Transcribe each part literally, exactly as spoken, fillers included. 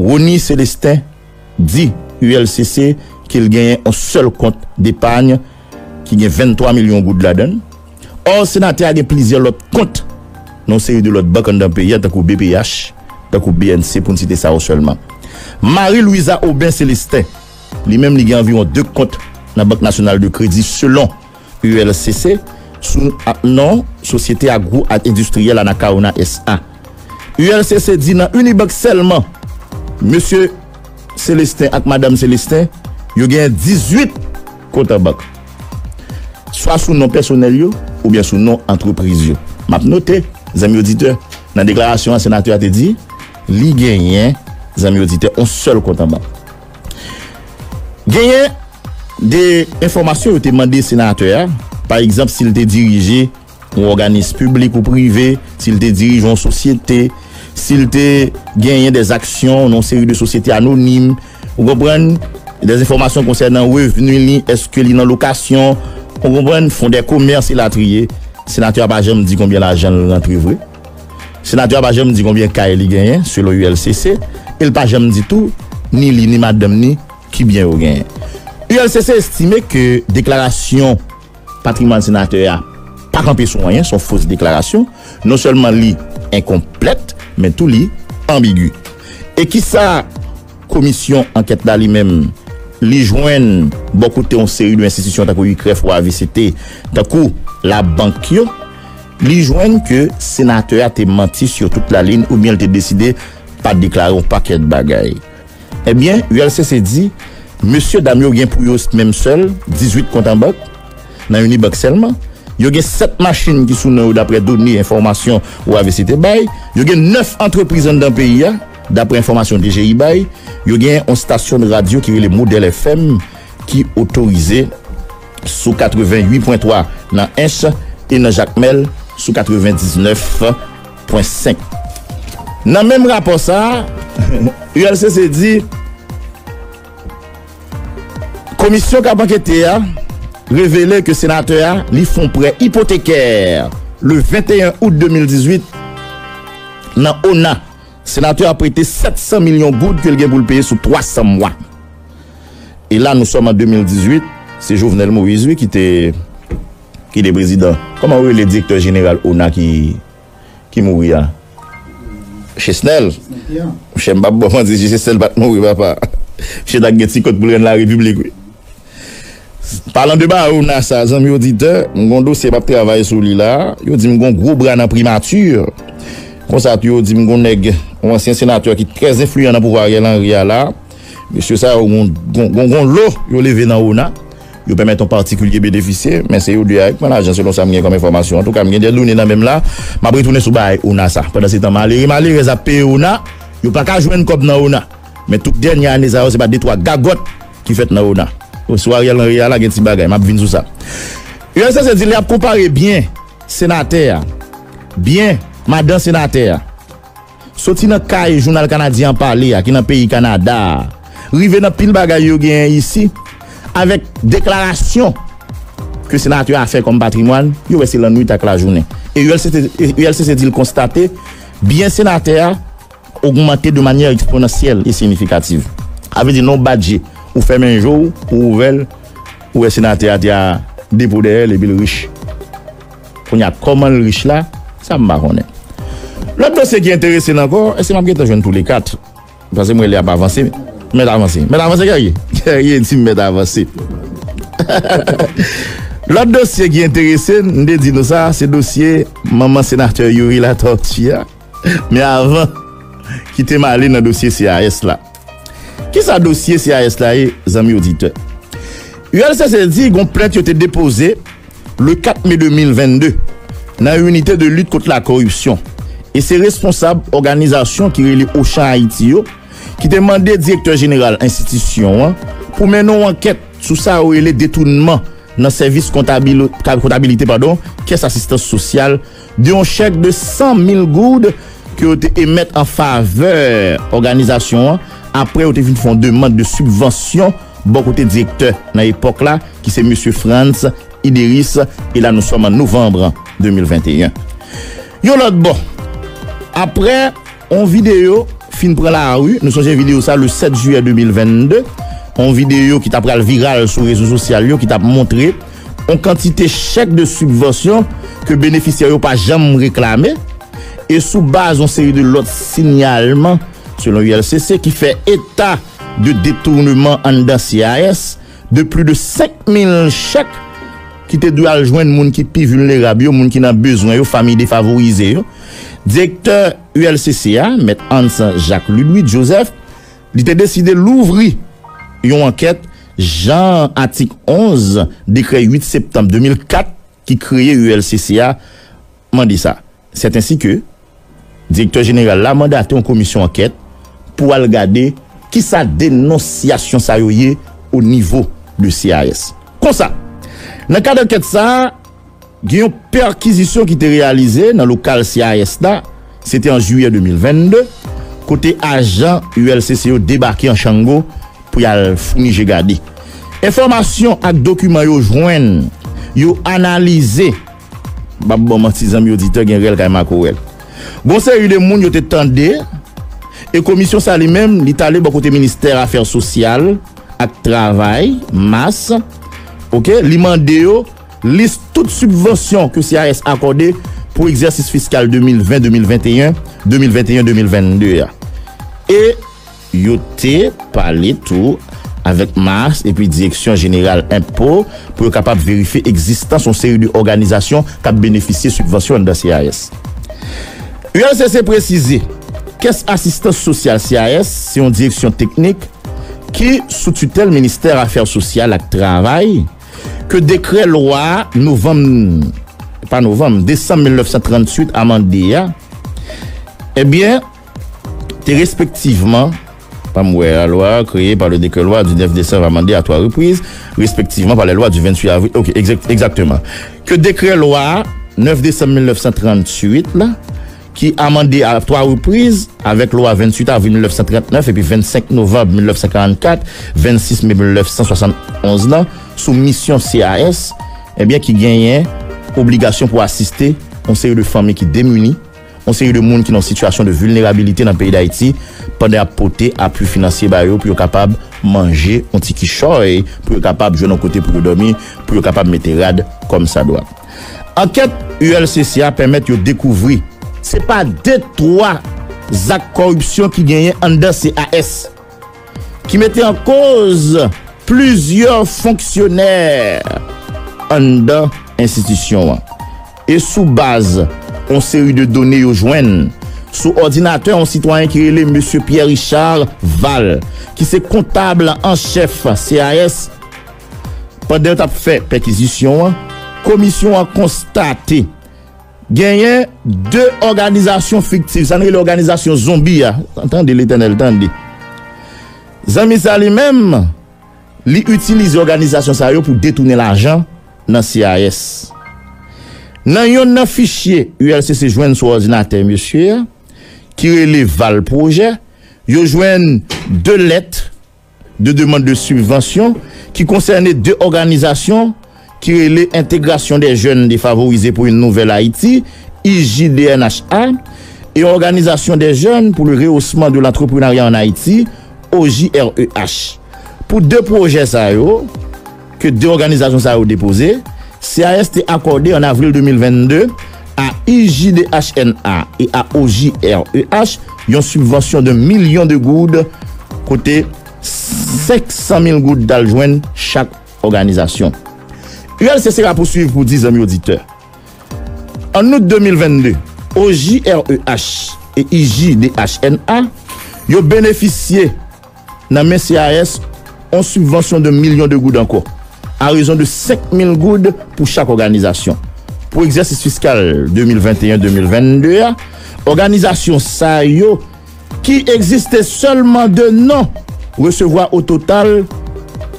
Rony Célestin di U L C C ke l genyen yon sèl kont depany ki gen venntwa milyon goud ladan l. Or, senatè a gen plizyè lòt kont nan yon seri de lòt bank anndan peyi a, tankou B P H, tankou B N C, pou n site sa yo sèlman. Marie Louisa Aubin Célestin, li menm, li gen anviwon de kont nan Bank Nasyonal de Kredi, selon U L C C, sou non Sosyete Agwo ak Endistriyèl Anacaona S A. U L C C di nan Unibank sèlman, mesye Célestin ak madanm Célestin, yo gen dizuit kont an bank, swa sou non pèsonèl yo oubyen sou non antrepriz yo. M ap note, zanmi oditè, nan deklarasyon an, senatè a te di li genyen, zanmi oditè, yon sèl kont an bank. Genyen de enfòmasyon yo te mande senatè a, pa egzanp, si l te dirije yon òganis piblik ou prive, si l te dirije yon sosyete, si l te genyen de aksyon nan yon seri de sosyete anonim, ou konprann, de enfòmasyon konsènan revni li, èske li nan lokasyon, ou konprann, fon de komès, elatriye. Senatè a pa janm di konbyen lajan l rantre vre. Senatè a pa janm di konbyen kay li genyen, selon U L C C, e l pa janm di tou ni li ni madanm ni ki byen yo genyen. U L C C estime ke deklarasyon patrimwàn senatè a pa kanpe sou anyen, se yon fos deklarasyon. Non sèlman li enkonplèt, men tou li anbigi. E kisa komisyon ankèt la li menm, li jwenn bò kote yon seri de enstitisyon tankou I K R E F ou A V C T, tankou labank yo, li jwenn ke senatè a te manti sou tout lalin oubyen l te deside pa deklare yon pakèt bagay. Ebyen, U L C C di, mesye dam yo gen pou yo menm sèl dizuit kont an bank, nan Unibank sèlman. Yo gen sèt machin ki sou non yo, daprè done enfòmasyon O A V C te bay. Yo gen nèf antrepriz anndan peyi a, daprè enfòmasyon D G I bay. Yo gen yon stasyon de radyo ki rele Modèl F M ki otorize sou katreventuit pwen twa nan Ench e nan Jakmèl sou katrevendiznèf pwen senk. Nan menm rapò sa a, U L C C di, komisyon k ap ankete a revele ke senatè a, li fè yon prè ipotekè le venteyen out de mil dizuit nan ONA. Senatè a prete sèt san milyon goud ke l gen pou l peye sou twa san mwa. E la, nou sòm an de mil dizuit, se Jovenel Moïse, wi, ki te, ki te prezidan. Kòman yo rele direktè jeneral ONA ki, ki mouri a? Chesnel. Monchè, m p ap ba w manti, si Chesnel pa t mouri, papa, misye t ap gen ti kont pou l rann larepiblik, wi. Palan de ba ONA sa, zanmi oditè, m gon dosye m ap travay sou li la. Yo di m gon gwo bra nan primati. Konsa tou, yo di m gon nèg, yon ansyen senatè ki trè enfliyan nan pouvwa Ariel Henry a la. Mesye sa yo gon, gon, gon, gon lo yo leve nan ONA. Yo pèmèt yon patikilye benefisye, men se yo de a ki pran lajan, selon sa m gen kòm enfòmasyon. Antouka, m gen de done nan men m la, m ap retounen sou bagay ONA sa. Pandansetan, malere, malerèz ap peye ONA, yo pa ka jwenn kòb nan ONA. Men tout dènye ane sa yo, se pa de twa gagòt ki fèt nan ONA. Sou Ariel Henry a la, gen ti bagay, m ap vin sou sa. U L C C di li ap konpare byen senatè a, byen madan senatè a, soti nan kay jounal kanadyen an pale a, ki nan peyi Kanada a, rive nan pil bagay yo genyen isi, avèk deklarasyon ke senatè a fè kòm patrimwàn, yo wè se lannwit ak lajounen. E U L C C, e U L C C di l konstate byen senatè a ogmante de manyè eksponansyèl e siyifikativ. Sa vle di, nan yon bat je, ou fèmen je w, ou ouvè l, ou wè senatè a te a depo dèyè l epi l rich. Kounye a, kòman l rich la, sa m pa konnen. Lòt dosye ki enterese n ankò, èske m ap gentan jwenn toulekat? Paske m wè lè ap avanse. Mèt avanse. Mèt avanse, Guerrier. Guerrier di m mèt avanse. Lòt dosye ki enterese n, m te di nou sa, se dosye manman senatè Youri Latortue a. Men avan, kite m ale nan dosye C A S la. Kisa dosye C A S la ye, zanmi oditè? U L C C di gon plent yo te depoze le kat me de mil vennde nan Unité de lutte contre la corruption. E se responsab òganizasyon ki rele Ochan Ayiti yo ki te mande direktè jeneral enstitisyon an pou mennen yon ankèt sou sa yo rele detounman nan sèvis kontabil-, kontabilite, padon, kès asistans sosyal, de yon chèk de san mil goud ke yo te emèt an favè òganizasyon an, apre yo te fin fè yon demann de sibvansyon bò kote direktè nan epòk la, ki se mesye Frantz Ideris, e la nou sòm an novanm de mil venteyen. Yon lòt bò, apre yon videyo fin pran lari. Nou sonje videyo sa le sèt jiyè de mil vennde. Yon videyo ki ta pral viral sou rezo sosyal yo, ki t ap montre yon kantite chèk de sibvansyon ke benefisyè yo pa janm reklame. E sou baz yon seri de lòt sinyalman, selon U L C C, ki fè eta de detounman anndan C I S, de plis de senk mil chèk ki te dwe al jwenn moun ki pi vilnerab yo, moun ki nan bezwen yo, fanmi defavorize yo. Direktè U L C C a, Mèt Hans Jacques Ludwig Joseph, li te deside louvri yon ankèt jan atik onz dekrè uit septanm de mil kat ki kreye U L C C a mande sa. Sèt ensi ke direktè jeneral la mandate yon komisyon ankèt pou al gade kisa denonsyasyon sa yo ye o nivo de C I S. Konsa, nan kad ankèt sa a, gen yon pèkizisyon ki te reyalize nan lokal C I S la, se te an jiyè de mil vennde, kote ajan U L C C yo debake an chango pou y al founi je gade. Enfòmasyon ak dokiman yo jwenn, yo analize. M ap ba w manti, zanmi oditè, gen rèl kay makorèl. Gon seri de moun yo te tande, e komisyon sa li menm, li t ale bò kote Ministè Afè Sosyal ak Travay, mas, oke, li mande yo lis tout sibvansyon ke C I S akòde pou egzèsis fiskal de mil ven, de mil venteyen, de mil venteyen, de mil vennde a. E yo te pale tou avèk mas epi Direksyon Jeneral Enpo pou yo kapab verifye egzistans yon seri de òganizasyon k ap benefisye sibvansyon anndan C I S. U L C C presize, Kès Asistans Sosyal C I S se yon direksyon teknik ki sou titèl Ministè Afè Sosyal ak Travay, ke dekrè lwa novanm, pa novanm, desanm mil nèf san tranntuit amande a, ebyen, te respektivman, pa m wè, la loi créée par le décret-loi du neuf décembre amendé à trois reprises, respectivement par les lois du vingt-huit avril, ok, egzak-, egzakteman. Ke dekrè lwa nèf desanm mil nèf san tranntuit la, ki amande a twa repriz avèk lwa venntuit avril mil nèf san trannèf epi vennsenk novanm mil nèf san karannkat, vennsis me mil nèf san swasannonz lan, sou misyon C I S, ebyen, ki genyen obligasyon pou asiste yon seri de fanmi ki demini, yon seri de moun ki nan sitiyasyon de vilnerabilite nan peyi Dayiti, pandan y ap pote apui finansye ba yo pou yo kapab manje yon ti kichòy, pou yo kapab jwenn yon kote pou yo dòmi, pou yo kapab mete rad kòmsadwa. Ankèt U L C C a pèmèt yo dekouvri se pa de twa zak kòripsyon ki genyen anndan C I S ki mete an koz plizyè fonksyonè anndan enstitisyon an. E sou baz yon seri de done yo jwenn sou òdinatè yon sitwayen ki rele Mesye Pierre Richard Val, ki se kontab an chèf C I S, pandan yo t ap fè pèkizisyon an, komisyon an konstate genyen de òganizasyon fiktif, sa n rele òganizasyon zonbi a. Tande, Letènèl, tande. Zanmi sa li menm, li itilize òganizasyon sa yo pou detounen lajan nan C I S. Nan yonn nan fichye U L C C jwenn sou òdinatè mesye a, ki rele Val Projet, yo jwenn de lèt de demande de subvention ki konsène de òganizasyon ki rele Intégration des Jeunes Défavorisés pour une Nouvelle Haïti, I J D N H A, e Organisation des Jeunes pour le Rehaussement de l'Entrepreneuriat en Haïti, O J R E H. Pou de pwojè sa yo, ke de òganizasyon sa yo depoze, C I S te akòde an avril de mil vennde a I J D H N A e a O J R E H yon sibvansyon de milyon de goud, kote senk san mil goud t al jwenn chak òganizasyon. U L C C rapouswiv pou di, zanmi oditè, an out de mil vennde, O J R E H e I J D H N A yo benefisye nan men C I S yon sibvansyon de milyon de goud ankò, a rezon de senk mil goud pou chak òganizasyon. Pou egzèsis fiskal de mil venteyen de mil vennde a, òganizasyon sa yo ki egziste sèlman de non, resevwa o total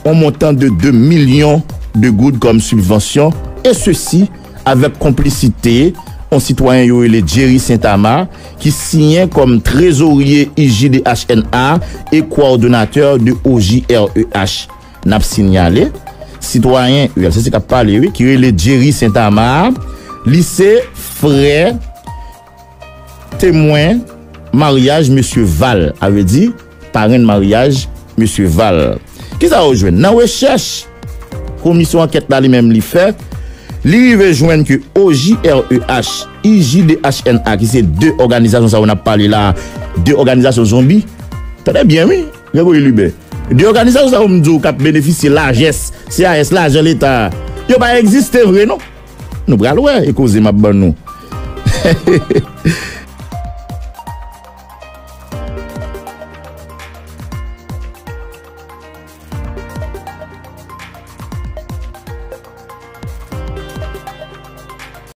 yon montan de de milyon de goud kòm sibvansyon, e sesi avèk konplisite yon sitwayen yo rele Jerry Saint-Amar, ki siyen kòm trezorye I J D H N A e kowòdonatè de O J R E H. N ap sinyale, sitwayen, U L C C k ap pale, wi, ki rele Jerry Saint-Amar, li se frè temwen maryaj mesye Val, a vle di, parenn maryaj mesye Val. Kisa yo jwenn? Nan rechèch komisyon ankèt la li menm li fè, li rive jwenn ke O J R E H, I J D H N A, ki se de òganizasyon sa yo n ap pale la, de òganizasyon zonbi, tande byen wi, Gregory Lubert. De òganizasyon sa yo m di w k ap benefisye lajès, C A S, lajan leta a, yo pa egziste vre non. Nou pral wè e koze m ap ban nou.